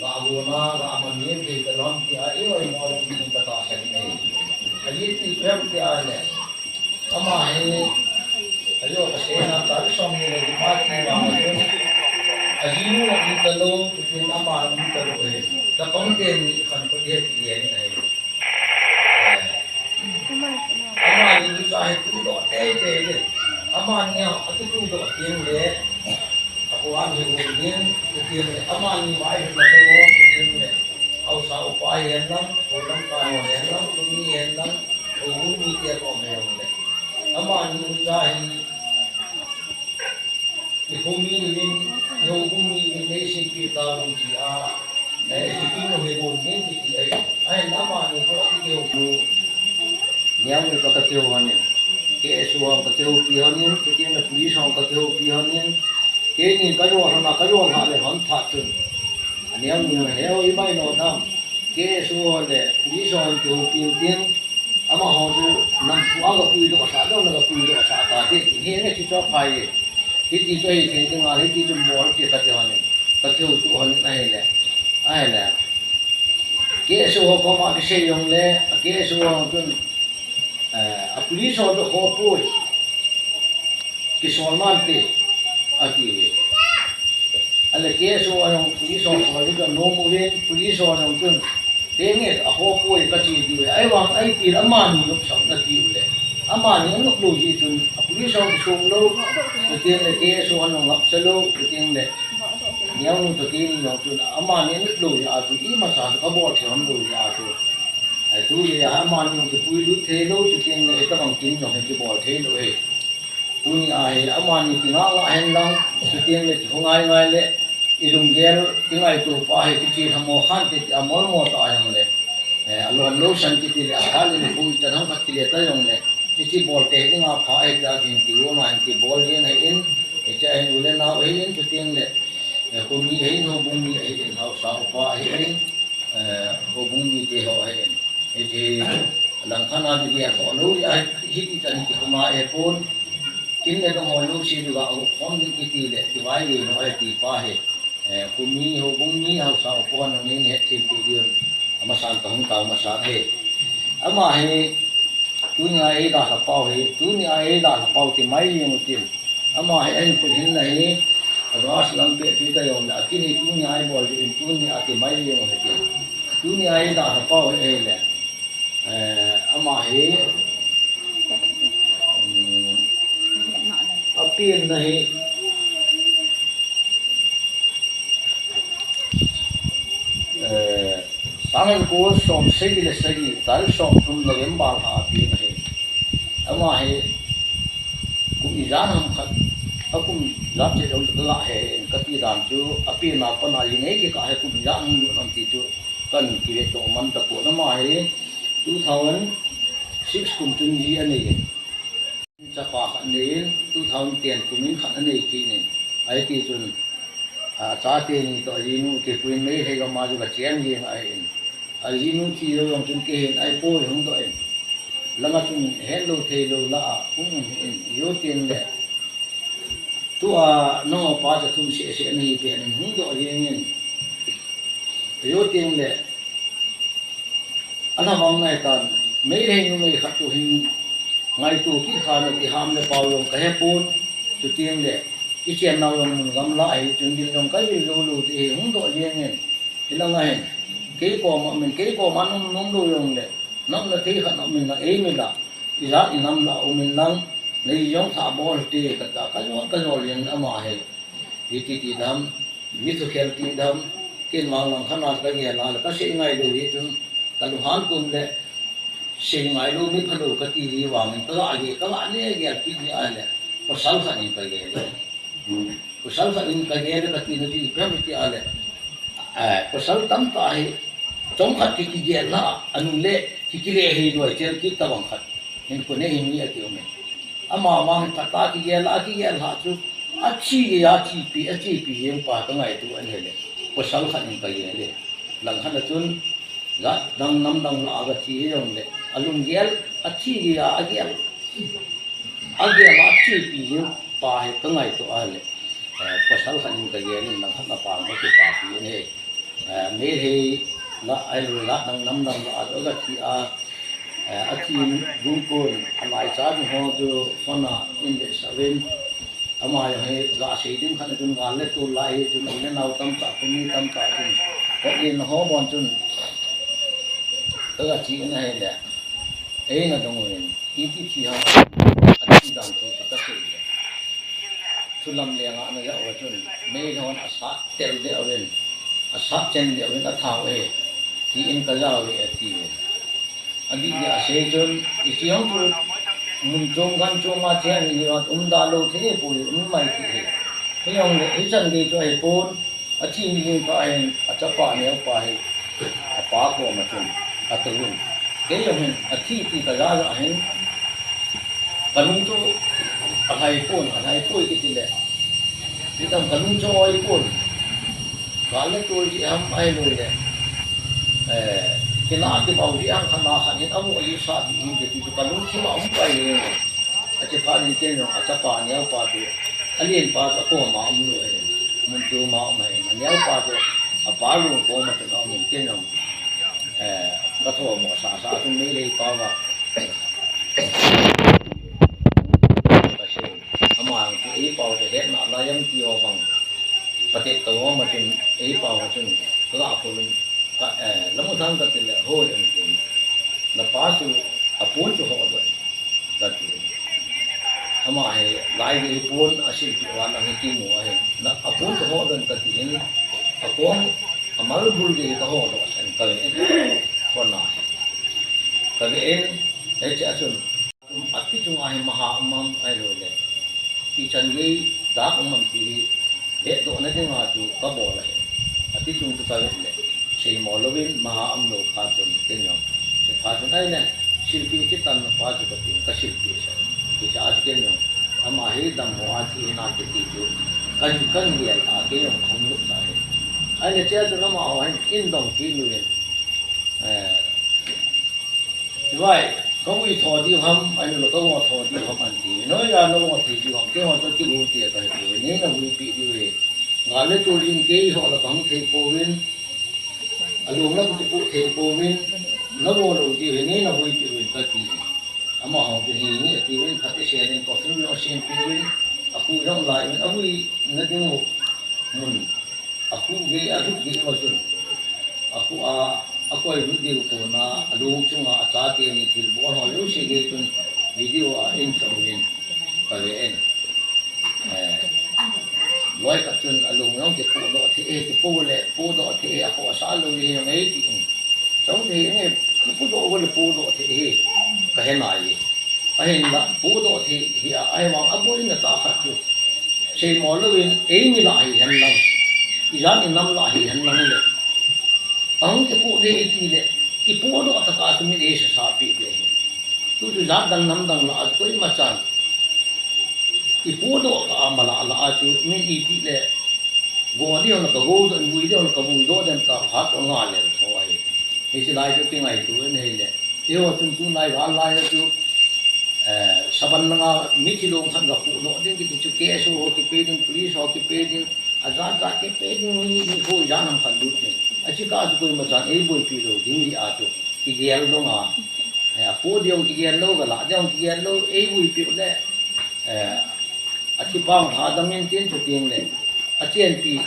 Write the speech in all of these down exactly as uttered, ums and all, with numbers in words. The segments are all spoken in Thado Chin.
Gahguna, gahman nin thei talou ham tia, eiho mo le kin kata sa ni. Aji ti pem tia le. Ama hi, ajo ka seina tal som ni le ma ti vang a chun. Ajinu um talou, tin ama um talou hi. Ka pang teni khan ko dia ti ni ahi. Amani cha hi tuidoh teitei le. Amani a kituidoh teng le. Apu an hi um ding, teng le. Amani vai hi na teng le. Haosa upa hi hen lang, holam kai ho hen lang, tuni hen lang, houbung mite ko hen lang. Amani cha hi Ikhomi uvin, ihoubung uvin, neiseipeh tauvin tia, eh, ikiting lou hibou uvin ti ahi, ahi, amani toh ikihou. Niang ui ka kakihou honin. K S O hon kakihoupi honin, chuteng le police hon kakihoupi honin. Keini kajol hon a, kajol hah le hon phat chun. Aniang ui heo ibai lou dam. K S O le police hon kihoupi tin. Amaho chu namphu a gapuidoh sah, dong na gapuidoh sah ta te, ti hi nge chu chu aphai. Hiti chu ahithei ding a, hiti chu bol te kati honin. Kakihouto honin ahile. Ahile. K S O ho koma kisei jongle, K S O ho chun, eh, a police ho chu khopui. Kisol man te, ati uve. Ale K S O a jong police ho sol ding anom uvin, police ho jong chun, tenge a khopui kachi diu ve. Ahivang ahi pil amani nopsah na tiu le. Amani anop lou jeh chun, a police ho kisol lou, chuteng le K S O ho jong ngapcha lou, chuteng le. Niang nu toh keini jong chun, amani anop lou jeh a chun, imacha kabol thei lou jeh a chun. Ai tu le amani jong kipui lut thei lou, chuteng le, itobang kin jong kibol thei lou e. Tuni a hi amani kingah ngah hen lang, chuteng le kihou ngai ngai le, ilunggel kingaito pa hi kichi lhamo khan ti ti a molmo ta jong le, eh, alon lo san kiti le, athal le kung chan ham khat kile ta jong le, kichi bol te ding a pha e tia kin ti u ma in kibol jeng ahi in, hiche a hin u le nao ahi in, chuteng le, eh, khomi ahi in, houbung mi ahi in, haosa upa ahi in, eh, houbung mite ho ahi in. Hiti langkhat a ti gel ho lou, ahi, hiti chan kikuma e pon. Kin le dong ho lou si lu ga u khom ding kiti le, kivai le lou ahi ti pa hi. Eh, khomi, houbung mi, haosa upa hon nangin hetthempi diu. Amasan kahung tao masan ahi. Ama hi, tuni a eidalha pau hi, tuni a eidalha pau ti mai jeng u tin. Ama hi ahin phut hinna hi, advance lampi a tui ta jong le, akin hi tuni a eibol diu in tuni a ti mai jeng u hi tin. Tuni a eidalha pau hi ahile, eh, ama hi, um, apenna hi, Eh, sang hinkho som sagi le sagi, tarik som thum November lha a pen ahi. Ama hi kum ijat ham khat, akum ijat chet jong kaga he, kati dan chu, apenna pat a jinei kikah hi kum ijat hung lut ham ti chu, kahin kivetdoh man tapon. Ama hi two thousand six kum chun ji anei. Chapa khat anei in, two thousand ten kum in khat anei kit in. Ahiti chun, a, achate ni toh ajinu kipuiyin Meitei gam a chu gachen jeng ahi in. Ajinu thi jou jong chun kei hin ahipoi hung doh in. Langa chun hetlou theilou lah a um um in. Jou teng le. Tua nangho pa cha thum seh seh nahi pen in hung doh jeng in. Jou teng le. Ana mang nai tan, Meitei numei khat toh hin ngaito kit kha na ti ham le pau jong kahe pon, chuteng le, kichen nau jong mun gamla ahi, chun gin jong kajil jou lou ti hi hung doh jeng in, hilang ahin, kei koma min, kei koma nom, nom lou jong le, nom na thei khat na min lang, ei mi la, ijat inam la, um in lang, nei jong tha bol te, kata, kajol, kajol jeng ama hi, hiti ti dam, Mi thukhel ti dam, ken vang langkhat a kagel a le, kasei ngai lou hi chun, kalunghan kum le, sei ngai lou mi phalou kati hi vangin, kaga gel, kaga le gel kit ni a le, pasal khat in kagel e. Pasal khat in kagel e kati na ti, ipi ham iti a le, eh, pasal tamtah hi, chomkhat ki, kigel na, anung le, ki, kile hi lou, chel kit tabang khat. Hin kone hin ni ati um e. Ama vang khat a kigel a, kigel lhah chu. Achi e, achipi, achipi jeng pa kangaito ahi le. Pasal khat in kagel e. Langkhat a chun, Jat dang nam dang lah a gathi hijongle, alunggel, athi geiya agel, agel a achepi jing pa hi kangaito a le, eh, pasal khat in kagel in langkhat na pa kakipapi in ahi. Eh, Meitei lah ahilou le jat dang nam dang lah a gathi a, eh, athi dungkon, alaicha ding ho chu phone a in vetsah uvin, ama jong hi gasei ding khat na chun gal le tol lai hi chun, u le nao tamtah, khumi tamtah chun, hotlen ho bon chun kagache in ahile, eina dong uvin, iti thi ham, athi dan thu chu kasei le, thu lamlenga ana ja uva chun, Meitei hon asat tel deh uvin, asat chen deh uvin, atha uve, tin kaja uve, atiuvin. Adih dih a asei chun, hiche jong chu mun chom gan chom a che ahi jeh a umda lou thei poi, um mai thei hi. Hijongle hichan gei chu ahipon, athi ni jing kah hin achapa aneopa hi apa koma chun atouvin. Kei jong hin athi ti kaja ja hin, kalung chu alhai pon, alhai poi kiti le, hitam kalung chu oi pon. Gal le tol jeh ham ahilou le, eh, kina kibau jeh ham khat na khat hin amu ajihsah ding hin kiti chu kalungthim a um pai le. Ache phat in ken jong achapa aneopa chu, alenpa chu akoma umlou ahi, mun chom a um ahi, aneopa chu apa lung koma chun aum in ken jong, eh, kathommo sasa chun Meitei pao a kasei, ama jong chu eipao chu hetna lai jong ti ho bang, phatet tou ho ma chun eipao chun kaga phone in, ka, eh, Lamuthan katile, hoi, atin, napa chu apon chu hodoh in, kati. Ama hi lai gei hi pon asilpeh uva lang hi kimu ahi, na, apon chu hodoh in katin, akom, amal bul gei hi kahodoh san kave in, phone a hi kave in, hichea chun, ati chunga hi maha um am ahilou le, ichan gei dak um am ti hi vetdohna dinga chu kabol ahi. Ati chung chu kavet le, seimo louvin maha umlou phat chun ken jong, hiche phat chun ahile, silpeh kitanna pa chu katin kasilpeh san. Hichea chu ken jong, ama hi dammo a thi hinam kiti chu kan, kangel a kei jong kahung lut ahi. Ahile chea chun amaho hin eidong kit uvin, eh, Vai, kavui tho diu ham, ahilou le kavo tho diu ham ati. Noiya navo thei diu ham, keiho chu kigo tia kahipoi, nei navuipeh diu ahi. Gal le tol jin keiho la kahung thei pouvin, alung la kakipoh thei pouvin, navo lou diu ahi, nei navuipeh uvin kati. Amaho chu hinge atiuvin, phat asen in coffee jong asempiuvin, akhu jong alaiyuvin, avuina dingu mun, akhu gei, alhut gei uva chun, akhu a, akoi lut diu kona, along chunga achate ni thilbol ho jouse gei chun video a eina thauvin, kave in. Eh, loi khat chun along jong kipodoh thei, kipo le podoh thei, akhohsah lou hi jong eitin. Chomthei nge, kipodoh uva le podoh thei hi, kahe nai. Ahinla, podoh thei hi a, ahivang aboina tah khat chu, seimo louvin, eimi lah hihen lang, ijat inam lah hihen lang le, ahung kipoh ding iti le, kipodoh tah a chu min eisasah peh ding ahi. Tuchu jat dang nam dang lah a chu koimachan, ipodoh tah a malah lah a chu min iti le, go ding ho la kago doh in, vui ding ho la kavui doh dem tah, phat anga lel tho ahi. Hiche lai chu kingaito in ahile, eiho chun tulai gal lai a chu, eh, saban langa mithi long khat gapodoh ding kiti chu KSO ho kipe ding, police ho kipe ding, ajat jat kipe ding, mi, mi ho ijat ham khat lut ding. Achekah chu koimachan eiboipi lou ding jeh a chu kigel donga, eh, apoh ding kigel lou, galah ding kigel lou, eivuipeh u le, eh, athipang lha dam intin chuteng le, achenpi,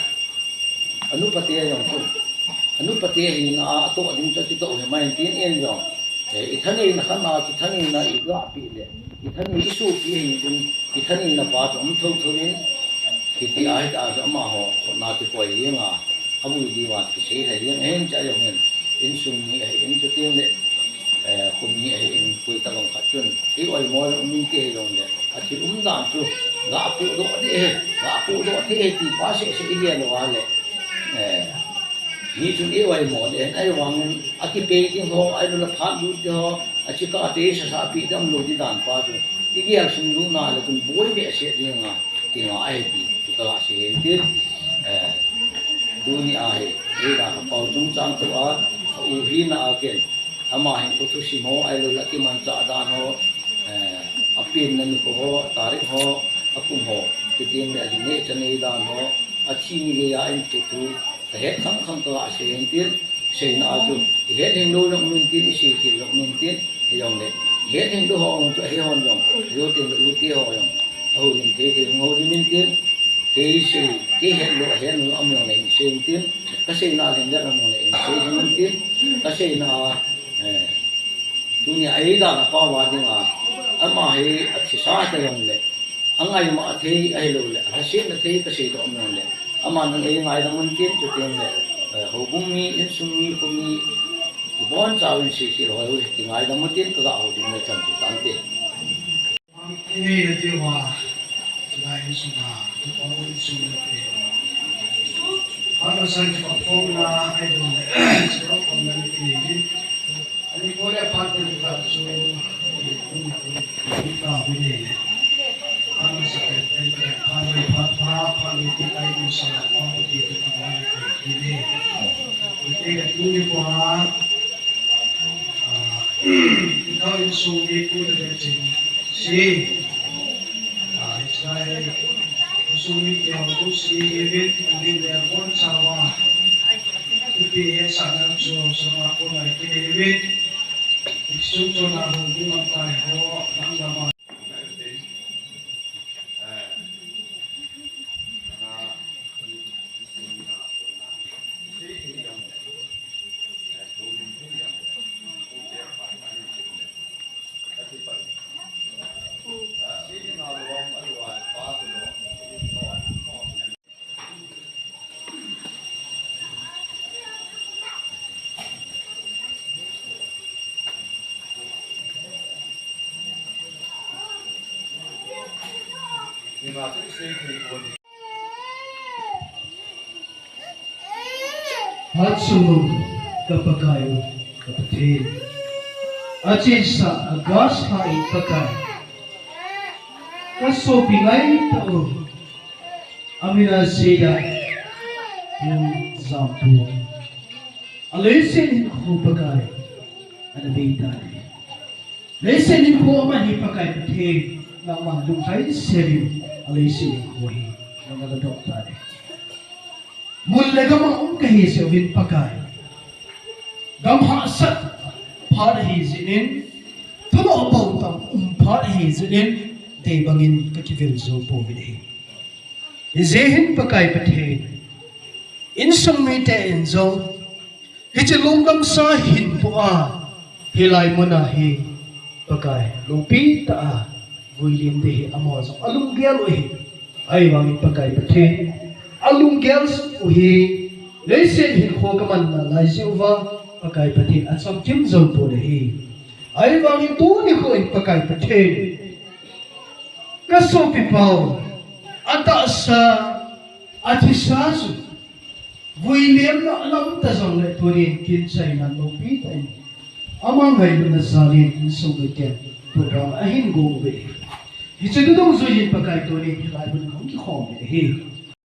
anupate jong chu, anupate hina a atoh ding chu akitoh himai intin in jong, eh, ithaneina khat na chu thaneina igahpeh le, ithanei isopi ahi chun, ithaneina pa chu um thotho in, hitia hita chu amaho khutna kikoi jenga, avui diuva kisei lheh jeng ahin, chea jong hin, insung mi ahin, chuteng le, eh, khumi ahin, koi tabang khat chun, i oimo jong um inte hijongle, athil umdan chu, gapodoh ding ahi, gapodoh thei ahi ti pa seh seh igel louva le, eh, mi chun i oimo ding ahin, ahivangin, akipei ding ho, ahilou le phat lut ding ho, achekah a chu eisasah peh dam lou ding dan pa chu, igel sung lutna le chun boi behseh dinga, kinga ahi ti chu kaga sei hin tin, eh, tuni a hi, eila kapao chungchang thua, ka U hina a ken, ama hin kothu sim ho, ahilou le akimanchah dan ho, eh, apenna nikho ho, tarik ho, akum ho, chuteng le ajinei chanei dan ho, athi ni geiya in kothu, kahet kham kham kaga sei in tin, seina a chu, ihet hing lou jong um in tin, isei khel jong um in tin, hijongle, ihet hing lou ho jong chu, ahe hon jong, ajo teng le ute ho jong, ahoulim thei thei hung houlim in tin, Kei sei, kei het lou, ahet lou, amu le hin sei in tin, kaseina lhing le amu le hin sei in tin, kaseina, eh, tunia eidalha pau a dinga, ama hi athisa ta jongle, angaima thei ahilou le, alhasetna thei kasei doh amu le, aman eingaidam un tin, chuteng le, eh, houbung mi, insung mi, kho mi, ibonchauvin seikhel ho hi kingaidam un tin, kaga houlim le chan chu tante. Inei na ti uva, chulai insunga, tupa insunga te. Phatna sang kipa phong na, aidon le, churok phong na ni inei ni. Ani ko le phat te ka chu, ni, ni, ni ka hu nei le. Phatna sang te, te, phat ni phat pha, phat ni ti kai insunga, phat ni ti ka ba ni ti ni. Ni te ka tu ni ko ha, Ah, ikaw insung mi pu le ching si. Ah, Israel insung mi kihou si hivin, uvin le bonchauva. Tupi hetsahna chu soma kona kinei uvin. Insung chona houbung lamkai ho, lam lama. Hatchungnung ka Pakai u, ka Pathen. Achesa, agasa in Pakai. Ka sopi ngaitah u. Amin a seida. Pu Jampu. Aleiset hinkho Pakai. Ana bei tai. Leiset hinkho aman hi Pakai Pathen, nangman lunglhai sel in, aleiset hinkho hi, nang ana doh tai. Mun le gam a um kahi jeh uvin Pakai. Gam hahsat phat ahi jeh in, thulhuh bou tam um phat ahi jeh in, dei bangin kakivil jou pouvin ahi. Hijeh hin Pakai Pathen, insung mite in jong, hiche lungdamsa hin pu a, hilai mun a hi, Pakai, loupi tah a, vuilim ding hi amaho jong alunggel u ahi. Ahivangin Pakai Pathen, alunggel u hi, leiset hinkho kamanna lai jeh uva, Pakai Pathen, achamkim jou pon ahi. Ahivangin tuni kho in Pakai Pathen, ka sopi pau, atahsa, athisa chu, vuilemna alam ta jongle tunin kin chaina loupi tah in. Ama ngailutna jalin insung miten program ahin gong uve. Hiche thu dungjui hin Pakai tunin hilai mun a hung kikhom uve.